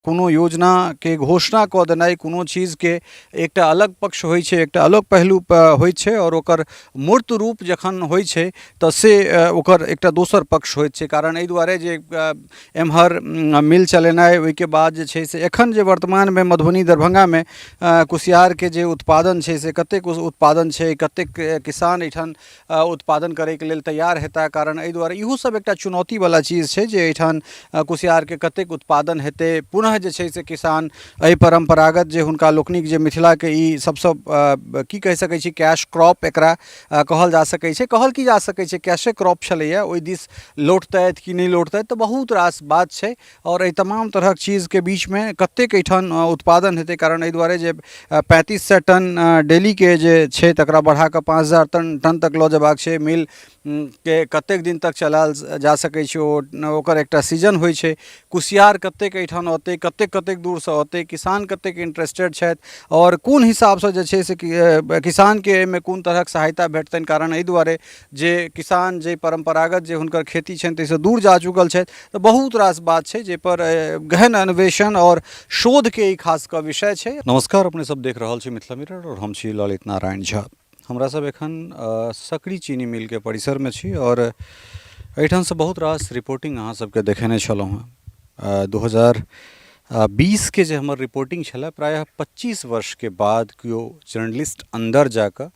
कोनो योजनाके घोषणा कऽ देनाइ कोनो चीजके एकटा अलग पक्ष होइ छै, एकटा अलग पहलू होइ छै आओर ओकर मूर्त रूप जखन होइ छै तऽ से ओकर एकटा दोसर पक्ष होइत छै। कारण एहि दुआरे जे एम्हर मिल चलेनाइ, ओहिके बाद जे छै से एखन जे वर्तमानमे मधुबनी दरभङ्गामे कुसियारके जे उत्पादन छै से कतेक उत्पादन छै, कतेक किसान एहिठाम उत्पादन करैके लेल तैयार हेताह। कारण एहि दुआरे इहो सब एकटा चुनौतीवला चीज छै जे एहिठाम कुसियारके कतेक उत्पादन हेतै। पुनः जे छै से किसान एहि परम्परागत जे हुनका लोकनिक जे मिथिलाके ई सबसँ की कहि सकै छी, कैश क्रॉप एकरा कहल जा सकै छै, कहल की जा सकै छै, कैशे क्रॉप छलैए, ओहि दिस लौटतथि कि नहि लौटतथि? तऽ बहुत रास बात छै। आओर एहि तमाम तरहक चीजके बीचमे कतेक एहिठाम उत्पादन हेतै? कारण एहि दुआरे जे 3500 टन डेलीके जे छै तकरा बढ़ाकऽ 5000 टन तक लऽ जेबाक छै। मिल के कतेक दिन तक चलायल जा सकै छै? ओ ओकर एकटा सीजन होइ छै। कुसियार कतेक एहिठाम औतै, कतेक कतेक दूरसँ औतै, किसान कतेक इंटरेस्टेड छथि आओर कोन हिसाबसँ जे छै से किसानके एहिमे कोन तरहक सहायता भेटतनि? कारण एहि दुआरे जे किसान जे परम्परागत जे हुनकर खेती छनि ताहिसँ दूर जा चुकल छथि। तऽ बहुत रास बात छै जाहिपर गहन अन्वेषण आओर शोधके ई खास कऽ विषय छै। नमस्कार, अपने सब देख रहल छी मिथिला मिरर आओर हम छी ललित नारायण झा। हमरा सब एखन सकरी चीनी मिलके परिसरमे छी आओर एहिठामसँ बहुत रास रिपोर्टिंग अहाँ सबके देखेने छलहुँ हेँ। 2020के जे हमर रिपोर्टिंग छलए, प्रायः 25 वर्षके बाद केओ जर्नलिस्ट अन्दर जाकऽ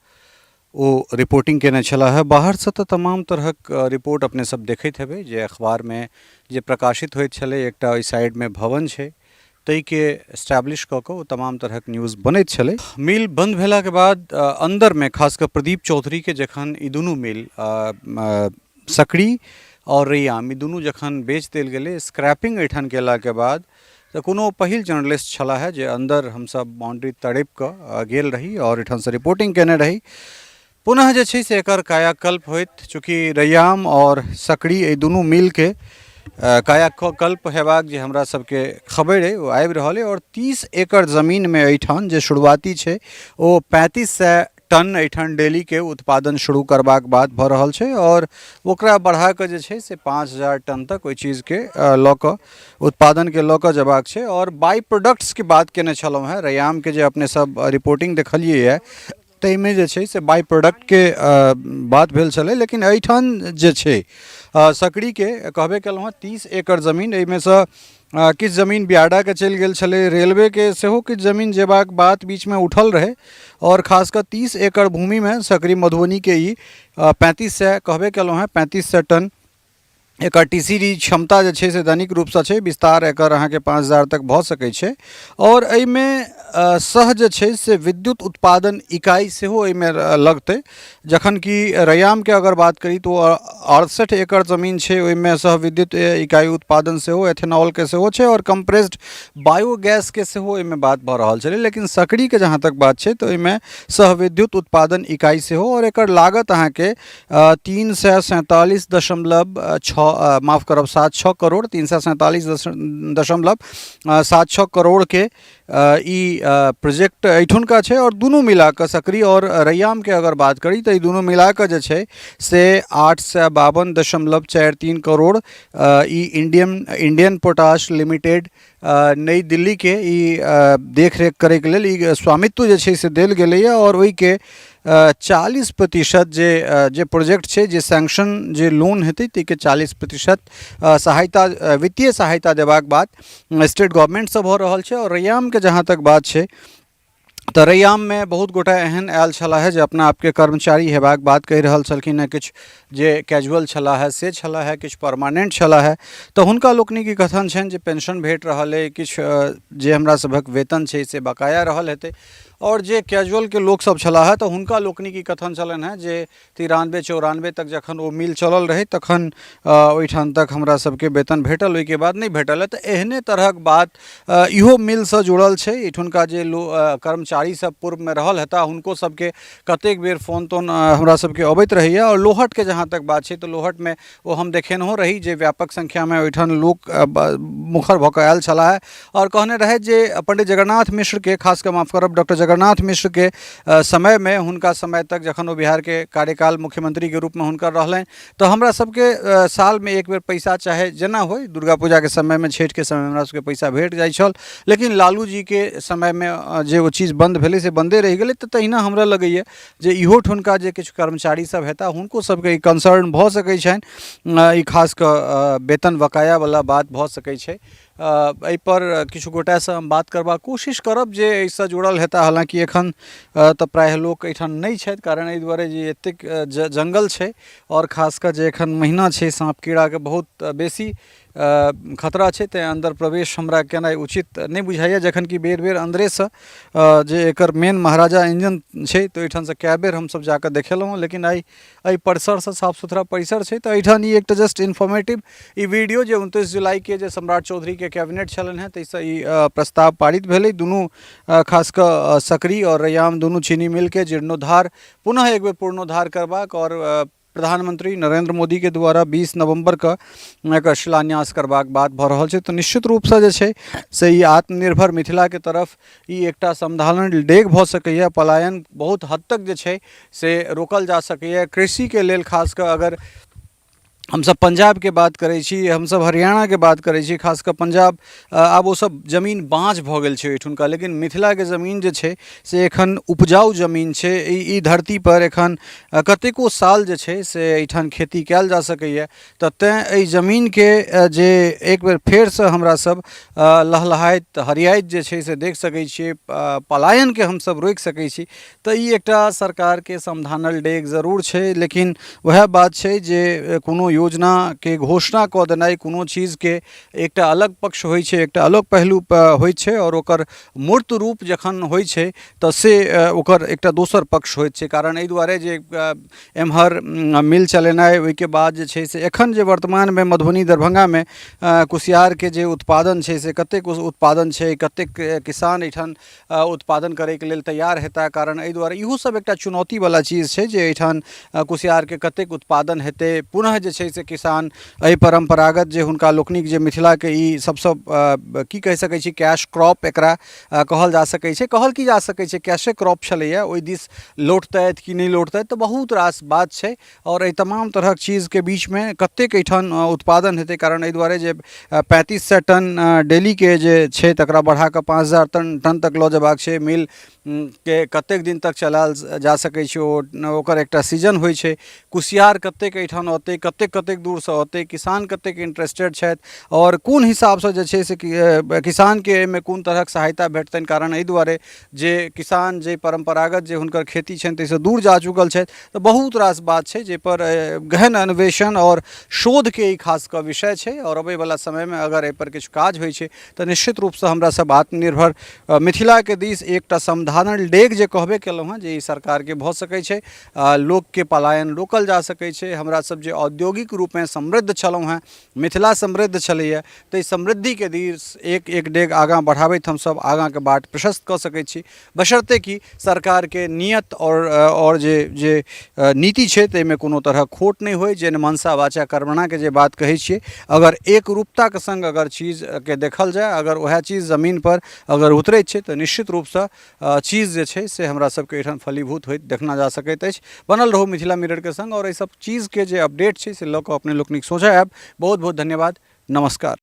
ओ रिपोर्टिंग केने छलाह। बाहरसँ तऽ तमाम तरहक रिपोर्ट अपने सब देखैत हेबै जे अखबारमे जे प्रकाशित होइत छलै। एकटा ओहि साइडमे भवन छै, ताहिके एस्टैब्लिश कऽ कऽ ओ तमाम तरहक न्यूज़ बनैत छलै। मिल बन्द भेलाके बाद अन्दरमे खास कऽ प्रदीप चौधरीके जखन ई दुनू मिल सकरी आओर रैयाम ई दुनू जखन बेच देल गेलै, स्क्रैपिंग एहिठाम केलाके बाद, तऽ कोनो पहिल जर्नलिस्ट छलाह जे अन्दर हमसभ बाउंड्री तड़पि कऽ गेल रही आओर एहिठामसँ रिपोर्टिंग कयने रही। पुनः जे छै से एकर कायाकल्प होइत, चूँकि रैयाम आओर सकरी एहि दुनू मिलके कायाकल्प हेबाक जे हमरा सबके खबरि अइ ओ आबि रहल अइ। आओर 30 एकड़ जमीनमे एहिठाम जे शुरुआती छै ओ 3500 टन एहिठाम डेलीके उत्पादन शुरू करबाक बात भऽ रहल छै आओर ओकरा बढ़ाकऽ जे छै से 5000 टन तक ओहि चीजके लऽ कऽ उत्पादनके लऽ कऽ जेबाक छै। आओर बाई प्रोडक्ट्सके बात केने छलहुँ हेँ, रैयामके जे अपने सब रिपोर्टिंग देखलियै हँ ताहिमे जे छै से बाई प्रोडक्टके बात भेल छलै। लेकिन एहिठाम जे छै सकरीके कहबे केलहुँ हँ, 30 एकड़ जमीन, एहिमेसँ किछु जमीन बियाडाके चलि गेल छलै, रेलवेके सेहो किछु जमीन जेबाक बात बीचमे उठल रहै आओर खास कऽ 30 एकड़ भूमिमे सकरी मधुबनीके ई 3500 कहबे केलहुँ हेँ, 3500 टन एकर टी सी डी क्षमता जे छै से दैनिक रूपसँ छै। विस्तार एकर अहाँके 5000 तक भऽ सकै छै आओर एहिमे सह जे छै से विद्युत उत्पादन इकाइ सेहो एहिमे लगतै। जखन कि रैयामके अगर बात करी तऽ ओ 68 एकड़ जमीन छै, ओहिमे सह विद्युत इकाइ उत्पादन सेहो, एथेनॉलके सेहो छै आओर कम्प्रेस्ड बायोगैसके सेहो ओहिमे बात भऽ रहल छलै। लेकिन सकरीके जहाँ तक बात छै तऽ ओहिमे सह विद्युत उत्पादन इकाइ सेहो आओर एकर लागत अहाँके 347.6, माफ करब, 76 करोड़, 347.76 करोड़के ई प्रोजेक्ट एहिठुनका छै। आओर दुनू मिला कऽ, सकरी आओर रैयामके अगर बात करी तऽ ई दुनू मिला कऽ जे छै से 852.43 करोड़ ई इंडियन पोटाश लिमिटेड नई दिल्लीके ई देखरेख करैके लेल ई स्वामित्व जे छै से देल गेलैए। आओर ओहिके 40% जे जे प्रोजेक्ट छै, जे सैंक्शन जे लोन हेतै, ताहिके 40% सहायता, वित्तीय सहायता देबाक बात स्टेट गवर्नमेन्टसँ भऽ रहल छै। आओर रैयामके जहाँ तक बात छै तऽ रैयाममे बहुत गोटा एहन आयल छलाह जे अपना आपके कर्मचारी हेबाक बात कहि रहल छलखिन हेँ। किछु जे कैजुअल छलाह हे से छलाह हे, किछु परमानेंट छलाह हे। तऽ हुनका लोकनिक ई कथन छनि जे पेंशन भेट रहल अइ, किछु जे हमरा सभक वेतन छै से बकाया रहल हेतै। आओर जे कैजुअलके लोकसभ छलाह हे तऽ हुनका लोकनिक ई कथन छलनि हेँ जे 93 94 तक जखन ओ मिल चलल रहै तखन ओहिठाम तक हमरा सबके वेतन भेटल, ओहिके बाद नहि भेटल। तऽ एहने तरहक बात इहो मिलसँ जुड़ल छै। एहिठुनका जे लोक कर्मचारी सब पूर्वमे रहल हेताह, हुनको सबके कतेक बेर फोन तोन हमरा सबके अबैत रहैए। आओर लोहटके जहाँ तक बात छै तऽ लोहटमे ओ हम देखेनहो रही जे व्यापक संख्यामे ओहिठाम लोक मुखर भऽ कऽ आयल छलाह आओर कहने रहथि जे पंडित जगन्नाथ मिश्रके, खास कऽ माफ करब, डॉक्टर जगन्नाथ मिश्रके समयमे, हुनका समय तक जखन ओ बिहारके कार्यकाल मुख्यमंत्रीके रूपमे हुनकर रहलनि, तऽ हमरा सबके सालमे एक बेर पैसा चाहे जेना होइ, दुर्गा पूजाके समयमे, छठिके समयमे हमरा सबके पैसा भेट जाइ छल। लेकिन लालू जीके समयमे जे ओ चीज बन्द भेलै से बन्दे रहि गेलै। तऽ तहिना हमरा लगैए जे इहो ठुनका जे किछु कर्मचारी सब हेताह हुनको सबके ई कंसर्न भऽ सकै छनि। ई खास कऽ वेतन बकायावला बात भऽ सकै छै। एहिपर किछु गोटासँ हम बात करबाक कोशिश करब जे एहिसँ जुड़ल हेताह। हालाँकि एखन तऽ प्रायः लोक एहिठाम नहि छथि, कारण एहि दुआरे जे एतेक जङ्गल छै आओर खास कऽ जे एखन महीना छै साँप कीड़ाके बहुत बेसी खतरा छै, तेँ अन्दर प्रवेश हमरा केनाइ उचित नहि बुझाइए। जखन कि बेर बेर अन्दरेसँ जे एकर मेन महाराजा इंजन छै तऽ ओहिठामसँ कए बेर हमसभ जाकऽ देखेलहुँ हँ, लेकिन आइ एहि परिसरसँ साफ सुथरा परिसर छै। तऽ एहिठाम ई एकटा जस्ट इन्फॉर्मेटिव ई वीडियो जे 29 जुलाइके जे सम्राट चौधरीके कैबिनेट छलनि हेँ ताहिसँ ई प्रस्ताव पारित भेलै। दुनू खास कऽ सकरी आओर रैयाम दुनू चीनी मिलके जीर्णोद्धार पुनः एक बेर पुनरोद्धार करबाक आओर प्रधानमंत्री नरेंद्र मोदीके द्वारा 20 नवम्बरके एकर शिलान्यास करबाक बात भऽ रहल छै। तऽ निश्चित रूपसँ जे छै से ई आत्मनिर्भर मिथिलाके तरफ ई एकटा समधारण डेग भऽ सकैए। पलायन बहुत हद तक जे छै से रोकल जा सकैए। कृषिके लेल खास कऽ अगर हमसभ पंजाबके बात करै छी, हमसभ हरियाणाके बात करै छी, खास कऽ पंजाब, आब ओसभ जमीन बाँझ भऽ गेल छै ओहिठुनका, लेकिन मिथिलाके जमीन जे छै से एखन उपजाउ जमीन छै। ई धरतीपर एखन कतेको साल जे छै से एहिठाम खेती कयल जा सकैए। तऽ तेँ एहि जमीनके जे एक बेर फेरसँ हमरासभ लहलहाइत हरियाइत जे छै से देख सकै छियै, पलायनके हमसभ रोकि सकै छी, तऽ ई एकटा सरकारके समधानल डेग जरूर छै। लेकिन वएह बात छै जे कोनो योजनाके घोषणा कऽ देनाइ कोनो चीजके एकटा अलग पक्ष होइ छै, एकटा अलग पहलू होइ छै आओर ओकर मूर्त रूप जखन होइ छै तऽ से ओकर एकटा दोसर पक्ष होइत छै। कारण एहि दुआरे जे एम्हर मिल चलेनाइ, ओहिके बाद जे छै से एखन जे वर्तमानमे मधुबनी दरभंगामे कुसियारके जे उत्पादन छै से कतेक उत्पादन छै, कतेक किसान एहिठाम उत्पादन करैके लेल तैयार हेताह, कारण एहि दुआरे इहो सब एकटा चुनौतीवला चीज छै जे एहिठाम कुसियारके कतेक उत्पादन हेतै। पुनः जे छै से किसान एहि परम्परागत जे हुनका लोकनिक जे मिथिलाके ई सबसँ की कहि सकै छी कैश क्रॉप एकरा कहल जा सकै छै, कहल की जा सकै छै, कैशे क्रॉप छलैए, ओहि दिस लौटतथि कि नहि लौटतथि, तऽ बहुत रास बात छै। आओर एहि तमाम तरहक चीजके बीचमे कतेक एहिठाम उत्पादन हेतै, कारण एहि दुआरे जे 3500 टन डेलीके जे छै तकरा बढ़ाकऽ 5000 टन तक लऽ जेबाक छै। मिल के कतेक दिन तक चलायल जा सकै छै, ओ ओकर एकटा सीजन होइ छै। कुसियार कतेक एहिठाम औतै, कतेक कतेक दूरसँ औतै, किसान कतेक इंटरेस्टेड छथि आओर कोन हिसाबसँ जे छै से किसानके एहिमे कोन तरहक सहायता भेटतनि, कारण एहि दुआरे जे किसान जे परम्परागत जे हुनकर खेती छनि ताहिसँ दूर जा चुकल छथि। तऽ बहुत रास बात छै जाहिपर गहन अन्वेषण आओर शोधके ई खास कऽ विषय छै। आओर अबैवला समयमे अगर एहिपर किछु काज होइ छै तऽ निश्चित रूपसँ हमरा सब आत्मनिर्भर मिथिलाके दिस एकटा समधारण डेग जे कहबे केलहुँ हँ जे ई सरकारके भऽ सकै छै, लोकके पलायन रोकल जा सकै छै। हमरा सब जे औद्योगिक रूपमे समृद्ध छलहुँ हँ, मिथिला समृद्ध छलैए, ताहि समृद्धिके दिस एक एक डेग आगाँ बढ़ाबैत हमसभ आगाँके बाट प्रशस्त कऽ सकै छी, बशर्ते कि सरकारके नियत आओर जे जे नीति छै ताहिमे कोनो तरहक खोट नहि होइ। जे मनसा वाचा कर्मणाके जे बात कहै छियै, अगर एक रूपताके सङ्ग अगर चीजके देखल जाय, अगर वएह चीज जमीनपर अगर उतरैत छै तऽ निश्चित रूपसँ चीज जे छै से हमरा सबके एहिठाम फलीभूत होइत देखना जा सकैत अछि। बनल रहू मिथिला मिररके सङ्ग आओर एहि सब चीजके जे अपडेट छै से लऽ कऽ अपने लोकनिक सोझाँ आयब। बहुत बहुत धन्यवाद, नमस्कार।